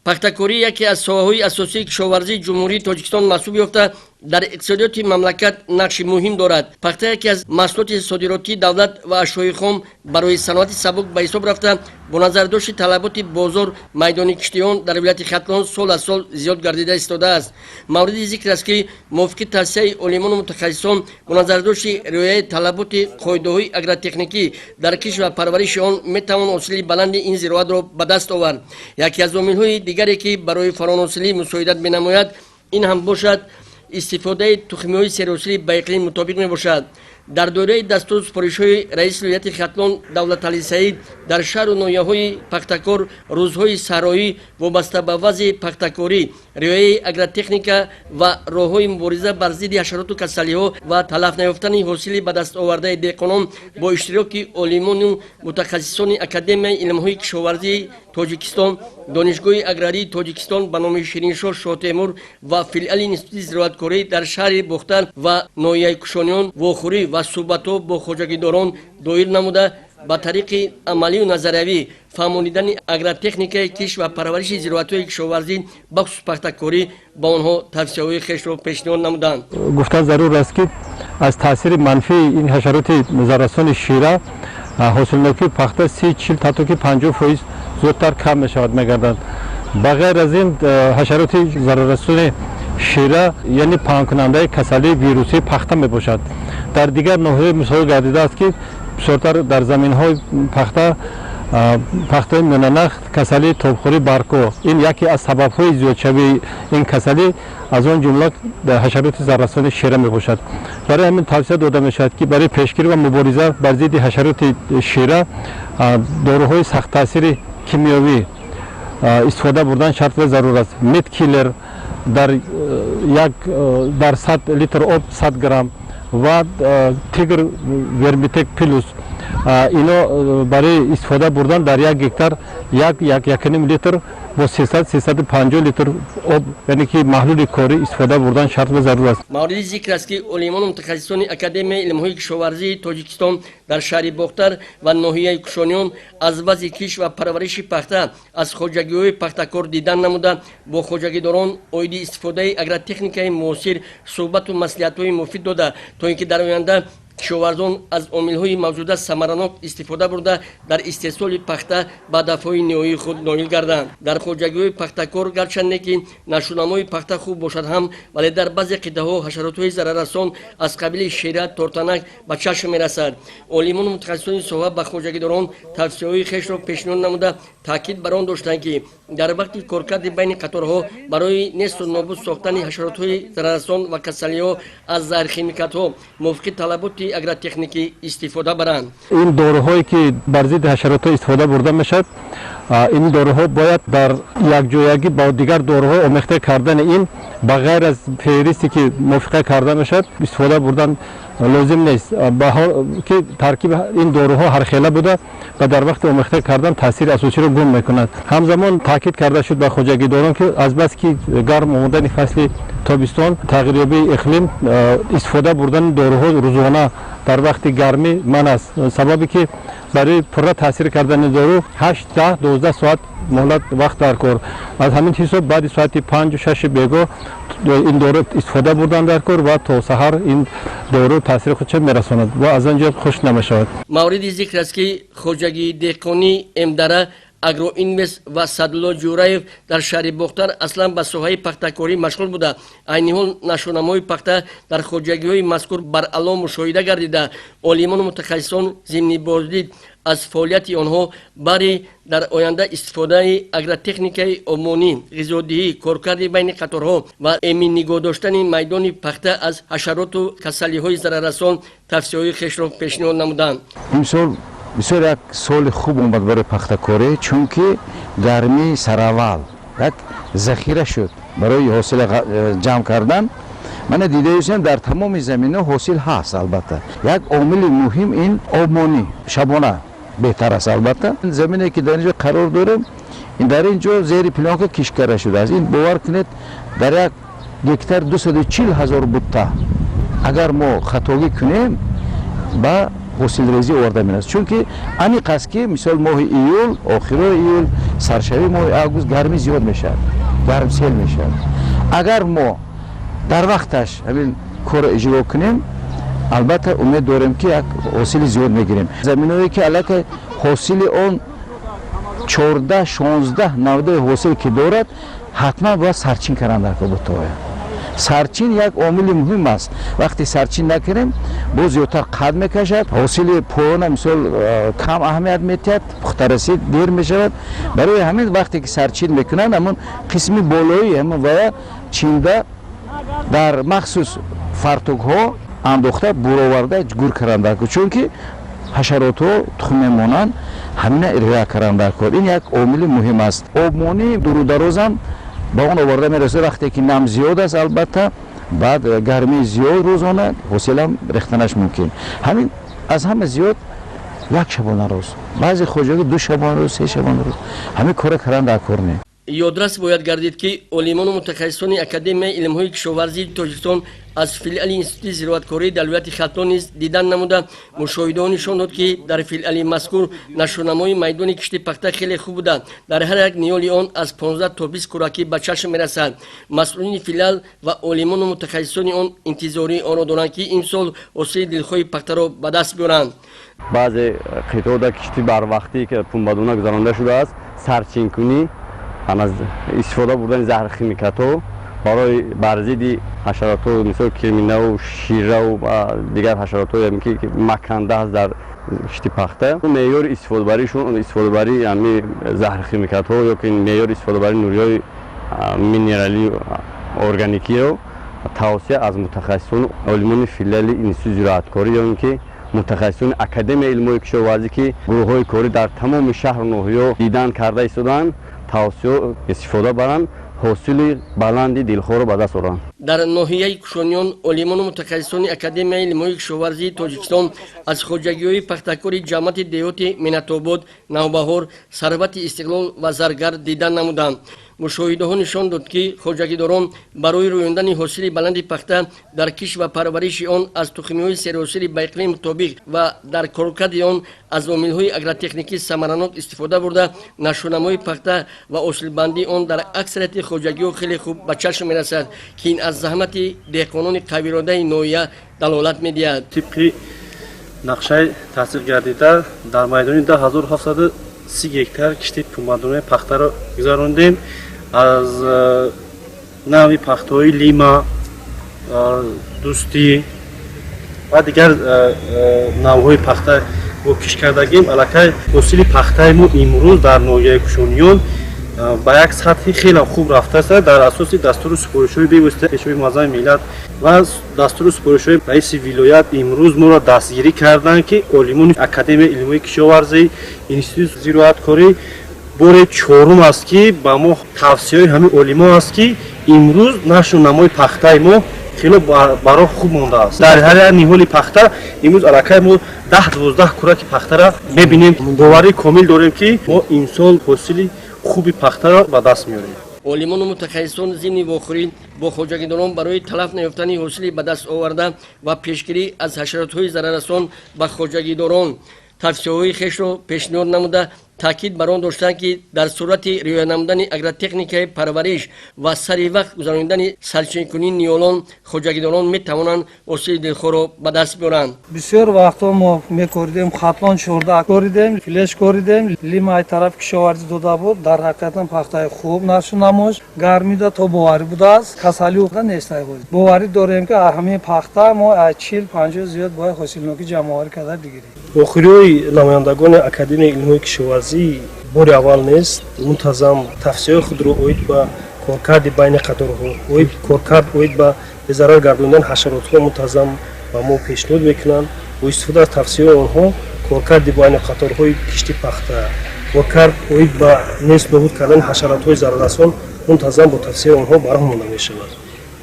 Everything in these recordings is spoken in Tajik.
Пахтакорӣ яке аз соҳаҳои асосии кишоварзии Ҷумҳурии Тоҷикистон маҳсуб ёфта, дар иқтисодиёти мамлакат нақши муҳим дорад. Пахта яке аз маҳсулоти содиротии давлат ва ашёи хом барои саноати сабук ба ҳисоб рафта, бо назардошти талаботи бозор майдони кишти он дар вилояти Хатлон сол аз сол зиёд гардида истодааст. Мавриди зикр аст, ки мувофиқи тавсияи олимону мутахассисон, бо назардошти риояи талаботи қоидаҳои агротехникӣ дар кишт ва парвариши он метавон ҳосили баланди ин зироатро ба даст овард. Яке аз омилҳои дигаре, ки барои фаровонҳосилӣ мусоидат менамояд, ин ҳам бошад истифодаи тухмиҳои серҳосилӣ ба иқлим мутобиқ мебошад. Дар доираи дастуру супоришҳои раиси вилояти Хатлон Давлаталӣ Саид дар шаҳру ноҳияҳои пахтакор рӯзҳои саҳроӣ вобаста ба вазъи пахтакорӣ, риояи агротехника ва роҳҳои мубориза бар зидди ҳашароту касалиҳо ва талаф наёфтани ҳосили ба даст овардаи деҳқонон бо иштироки олимону мутахассисони Академияи илмҳои кишоварзии Тоҷикистон, Донишгоҳи аграрии Тоҷикистон ба номи Шириншоҳ Шоҳтемур ва филиали Институти зироаткорӣ дар шаҳри Бохтар ва ноҳияи Кушониён вохӯрӣ ва суҳбатҳо бо хоҷагидорон доир намуда, ба тариқи амалию назариявӣ фаҳмонидани агротехникаи кишт ва парвариши зироатҳои кишоварзӣ, бахусус пахтакорӣ, ба онҳо тавсияҳои хешро пешниҳод намуданд. Гуфтан зарур аст, ки аз таъсири манфии ин ҳашароти зараррасони шира ҳосилнокии пахта 30, 40, ҳатто ки 50% зудтар кам мешавад мегардад. Ба ғайр аз ин, ҳашароти зараррасони шира, яъне паҳнкунандаи касалии вирусии пахта мебошад. Дар дигар ноҳияҳо мушоҳида гардидааст, ки бисёртар дар заминҳои пахта, пахтаи миёнанах, касалии тобхӯрии баргҳо. Ин яке аз сабабҳои зиёдшавии ин касалӣ, аз он ҷумла ҳашароти зараррасони шира мебошад. Барои ҳамин тавсия дода мешавад, ки барои пешгирӣ ва мубориза бар зидди ҳашароти шира доруҳои сахттаъсири кимиёвӣ истифода бурдан шарт ва зарур аст. Меткиллер дар як дар 100 литр об 100 грамм ва Тигр Вермитек Плюс, ино барои истифода бурдан дар 1 гектар як, як, 1.5 литр бо 300, 350 литр об, яъне ки маҳлули корӣ истифода бурдан шарт ва зарур аст. Мавриди зикр аст, ки олимону мутахассисони Академияи илмҳои кишоварзии Тоҷикистон дар шаҳри Бохтар ва ноҳияи Кушониён аз вазъи кишт ва парвариши пахта аз хоҷагиҳои пахтакор дидан намуда, бо хоҷагидорон оиди истифодаи агротехникаи муосир суҳбату маслиҳатҳои муфид дода, то ин ки дар оянда кишоварзон аз омилҳои мавҷуда самаранок истифода бурда, дар истеҳсоли пахта ба ҳадафҳои ниҳоии худ ноил гарданд. Дар хоҷагиҳои пахтакор гарчанде ки нашъунамои пахта хуб бошад ҳам, вале дар баъзе қитъаҳо ҳашаротҳои зарарасон аз қабили шира, тортанак ба чашм мерасад. Олимону мутахассисони соҳа ба хоҷагидорон тавсияҳои хешро пешниҳод намуда, таъкид бар он доштанд, ки дар вақти коркарди байни қаторҳо барои несту нобуд сохтани ҳашаротҳои зарарасон ва касалиҳо аз заҳрхимикатҳо мувофиқи талаботи агротехникӣ истифода баранд. Ин доруҳое, ки бар зидди ҳашаротҳо истифода бурда мешавад, ин доруҳо бояд дар якҷоягӣ бо дигар доруҳо омехта кардани ин, ба ғайр аз феҳристе, ки мувофиқа карда мешавад, истифода бурдан лозим нест, ки таркиби ин доруҳо ҳархела буда ва дар вақти омехта кардан таъсири асосиро гум мекунад. Ҳамзамон таъкид карда шуд ба хоҷагидорон, ки азбаски гарм омадани фасли тобистон, тағйирёбии иқлим, истифода бурдани доруҳо рӯзона дар вақти гармӣ манъ аст, сабабе ки барои пурра таъсир кардани дору 8, 10, 12 соат муҳлат вақт дар кор. Аз ҳамин ҳисоб баъди соати 5-у 6 бегоҳ ин дору истифода бурдан дар кор ва то саҳар ин дору таъсири худша мерасонад ва аз он ҷо хушк намешавад. Мавриди зикр аст, ки хоҷагии деҳқонии Эмдара Агроинвест ва Садулло Ҷӯраев дар шаҳри Бохтар аслан ба соҳаи пахтакорӣ машғул буда, айни ҳол нашъунамои пахта дар хоҷагиҳои мазкур баръало мушоҳида гардида, олимону мутахассисон зимни боздид аз фаъолияти онҳо бари дар оянда истифодаи агротехникаи обмонӣ, ғизодиҳӣ, коркарди байни қаторҳо ва эмин нигоҳ доштани майдони пахта аз ҳашароту касалиҳои зарарасон тавсияҳои хешро пешниҳод намуданд. Имсол бисёр як соли хуб омад барои пахтакорӣ, чунки гармии сараввал як захира шуд барои ҳосила ҷамъ кардан. Мана дидаюсем, дар тамоми заминҳо ҳосил ҳаст. Албатта, як омили муҳим ин обмонӣ шабона беҳтар аст. Албатта, замине, ки дар ин ҷо қарор дорем, дар ин ҷо зери плёнка кишт карда шудааст. Ин, бовар кунед, дар 1 гектар 240 000 бутта. Агар мо хатогӣ кунем, ба Ҳосилрезӣ оварда мерасад, чунки аниқ аст, ки мисол моҳи июл, охирои июл, саршавии моҳи август гармӣ зиёд мешавад, гармсел мешавад. Агар мо дар вақташ ҳамин корро иҷро кунем, албатта, умед дорем, ки як ҳосили зиёд мегирем. Заминое ки аллакай ҳосили он 14-16 навдаи ҳосил ки дорад, ҳатман бояд сарчин кардан дар бутоя. Сарчин як омили муҳим аст. Вақте сарчин накунем, боз зиёдтар қад мекашад, ҳосили поёна мисол кам аҳамият метиҳад, пухтарасӣ дер мешавад. Барои ҳамин вақте ки сарчин мекунанд, ҳамон қисми болои ҳамон вая чинда, дар махсус фартукҳо андохта, буроварда, гур кардан дар кор, чунки ҳашаротҳо тухм мемонанд. Ҳамина риоя кардан дар кор, ин як омили муҳим аст. Обмонии дурударозам ба он оварда мерасад. Вақте ки нам зиёд аст, албатта, баъд гармии зиёд рӯзона, ҳосилам рехтанаш мумкин. Ҳамин аз ҳама зиёд як шабонарӯз, баъзе хоҷагӣ 2 шабонарӯз, 3 шабонарӯз ҳамин кора кардан дар кор не. Ёдрас бояд гардид, ки олимону мутахассисони Академияи илмҳои кишоварзии Тоҷикистон аз филиали Институти зироаткорӣ дар вилояти Хатлон низ дидан намуда, мушоҳидаҳо нишон дод, ки дар филиали мазкур нашъунамои майдони кишти пахта хеле хуб буда, дар ҳар як ниҳоли он аз 15 то 20 кӯракӣ ба чашм мерасад. Масъулини филиал ва олимону мутахассисони он интизории онро доранд, ки имсол ҳосили дилхоҳи пахтаро ба даст биёранд. Баъзе қитъода кишти барвақтӣ, ки пунбадона гузаронда шудааст, сарчинкунӣ, аз истифода бурдани заҳрхимикатҳо барои бар зидди ҳашаротҳо, мисол кирминаву шираву дигар ҳашаротҳое ки маканда аст дар кишти пахта, меъёри истифодабаришон, истифодабарии ҳами заҳрхимикатҳо ё ки меъёри истифодабарии нуриҳои минералию органикиро тавсия аз мутахассисону олимони филиали Институти зироаткорӣ ё ин ки мутахассисони Академияи илмҳои кишоварзӣ, ки гурӯҳҳои корӣ дар тамоми шаҳру ноҳияҳо дидан карда истоданд, тавсия истифода баранд, ҳосили баланди дилхоҳро ба даст оранд. Дар ноҳияи Кушониён олимону мутахассисони Академияи илмҳои кишоварзии Тоҷикистон аз хоҷагиҳои пахтакори ҷамъияти деҳоти Минатобод, Навбаҳор, Сарвати Истиқлол ва Заргар дидан намуданд. Мушоҳидаҳо нишон дод, ки хоҷагидорон барои рӯёндани ҳосили баланди пахта дар кишт ва парвариши он аз тухмиҳои серҳосили ба иқлим мутобиқ ва дар коркарди он аз омилҳои агротехникӣ самаранок истифода бурда, нашъунамои пахта ва ҳосилбандии он дар аксарияти хоҷагиҳо хеле хуб ба чашм мерасад, ки ин аз заҳмати деҳқонони қавиродаи ноҳия далолат медиҳад. Тибқи нақшаи тасдиқ гардида, дар майдони 10 730 гектар кишти пунбадонаи пахтаро гузарондем. Аз навъи пахтаҳои Лима, Дӯстӣ ва дигар навъҳои пахта мо кишт кардагим. Аллакай ҳосили пахтаи мо имрӯз дар ноҳияи Кушониён ба як сатҳи хеле хуб рафтааст. Дар асоси дастуру супоришҳои бевосита Пешвои муаззами миллат ва дастуру супоришҳои раиси вилоят имрӯз моро дастгирӣ карданд, ки олимони Академияи илмҳои кишоварзӣ, Институти зироаткорӣ бори чорум аст, ки ба мо тавсияҳои ҳамин олимо аст, ки имрӯз нашу намои пахтаи мо хело бароҳ хуб мондааст. Дар ҳар як ниҳоли пахта имрӯз аллакай мо 10-12 кӯраки пахтара мебинем. Боварии комил дорем, ки мо имсол ҳосили хуби пахтаро ба даст меорем. Олимону мутахассисон зимни вохӯрӣ бо хоҷагидорон барои талаф наёфтани ҳосили ба даст оварда ва пешгирӣ аз ҳашаротҳои зарарасон ба хоҷагидорон тавсияҳои хешро пешниҳод намуда, таъкид бар он доштанд, ки дар сурати риоя намудани агротехникаи парвариш ва сари вақт гузаронидани сарчинкунии ниҳолон хоҷагидорон метавонанд ҳосили дилхоҳро ба даст биёранд. Бисёр вақтҳо мо мекоридем, Хатлон 14 коридем, Флеш коридем, Лима ай тарафи кишоварзӣ дода буд. Дар ҳақиқатан пахтаи хуб нашу намош, гармида тобоварӣ будааст, касалӣ нест. Боварӣ дорем, ки ҳамин пахта мо аз 40-50 зиёд бояд ҳосилнокӣ ҷамъоварӣ карда бигирем. Охириҳои намояндагони Академияи илмҳои кишоварзӣ бори аввал нест, мунтазам тавсияҳои худро оид ба коркарди байни қаторҳо, оид коркард, оид ба безарар гардондани ҳашаротҳо мунтазам ба мо пешниҳод мекунанд. Бо истифода аз тавсияҳои онҳо коркарди байни қаторҳои кишти пахта, коркард оид ба нест нобуд кардани ҳашаротҳои зараррасон мунтазам бо тавсияи онҳо ба роҳ монда мешавад.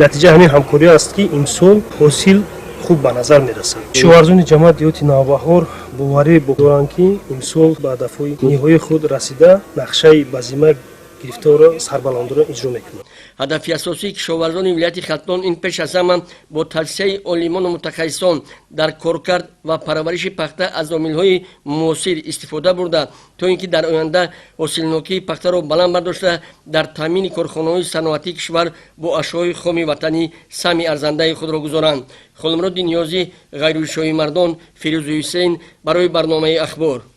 Натиҷаи ҳамин ҳамкорӣ аст, ки имсол ҳосил хуб ба назар мерасад. Кишоварзони ҷамоат деҳоти Навбаҳор боварӣ доранд, ки имсол ба ҳадафҳои ниҳоии худ расида, нақшаи ба зимма Гирифтору сарбаландиро иҷро мекунанд. Ҳадафи асосии кишоварзони вилояти Хатлон ин пеш аз ҳама бо тавсияи олимону мутахассисон дар коркард ва парвариши пахта аз омилҳои муосир истифода бурда, то ин ки дар оянда ҳосилнокии пахтаро баланд бардошта, дар таъмини корхонаҳои саноатии кишвар бо ашёи хоми ватанӣ саҳми арзандаи худро гузоранд. Холмуроди Ниёзӣ, Ғайрушоҳимардон, Фирӯзу Ҳусейн барои барномаи «Ахбор».